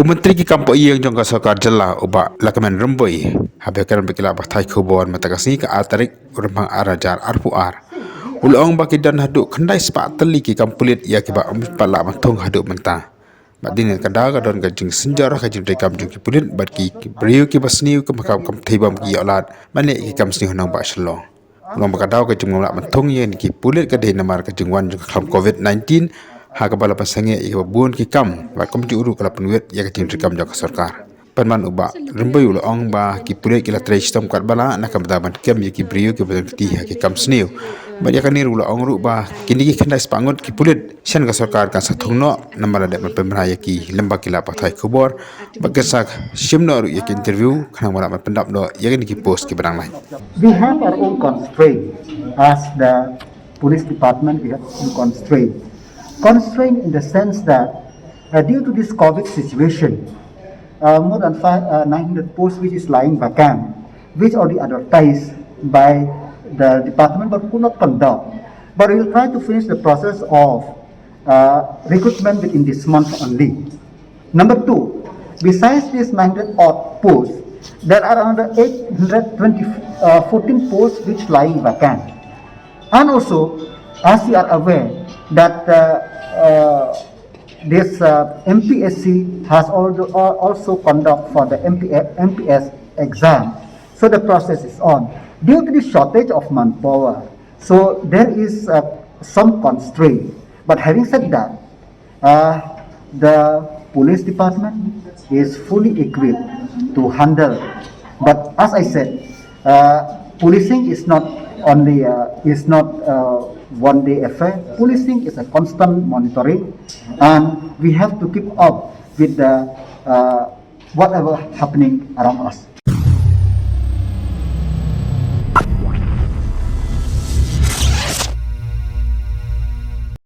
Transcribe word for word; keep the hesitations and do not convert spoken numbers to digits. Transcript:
Myntri ki kam poh ïing jong ka sorkar jylla u Bah Lahkmen Rymbui, haba ïakren bad ki lad pathai khubor mynta ka sngi ka ar tarik u Rymphang ar hajar arphew ar, u la ong ba ki don haduh khyndai spah tylli ki kam pulit ïa kiba ym pat lah ban thung haduh mynta. Bad hadien ka daw ka don ka jingsynjor ha ka jingtrei kam jong ki pulit bad ki briew kiba sniew, kam kam thei bam ki ïoh lad ban leh ki kam sniew ha nongbah Shillong. U la ong ba ka daw ka jingmlak ban thung ïa ki pulit ka dei namar ka jingwan jong ka khlam covid nineteen, ha kaba la pynsangeh ïa kiba bun ki kam bad kumjuh ruh ka la pynwit ïa ka jingtrei kam jong ka sorkar. Pynban u Bah Rymbui u la ong ba ki pulit ki la trei shitom katba lah na ka bynta ban kem ïa ki briew kiba don kti ha ki kam sniew. Bad ïa kane ruh u la ong ruh ba kine ki khyndai spah ngut ki pulit shen ka sorkar kan sa thung noh namar la dep ban pynbna ïa ki lyngba ki lad pathai khubor. Bad kan sa shim noh ruh ïa ki interview khnang ba lah ban pyndap noh ïa kine ki post kiba dang lai. We have our own constraint as the police department. We have our own constraint. Constraint in the sense that uh, due to this COVID situation, uh, more than five, uh, nine hundred posts which is lying vacant, which already advertised by the department but could not conduct. But we will try to finish the process of uh, recruitment within this month only. Number two, besides these nine hundred odd posts, there are another eight hundred twenty, uh, fourteen posts which lying vacant. And also, as you are aware that uh, uh, this uh, M P S C has also, also conduct for the M P, M P S exam. So the process is on. Due to the shortage of manpower, so there is uh, some constraint. But having said that, uh, the police department is fully equipped to handle. But as I said, uh, policing is not only uh, is not uh, one day affair. Policing is a constant monitoring, and we have to keep up with the uh, whatever happening around us.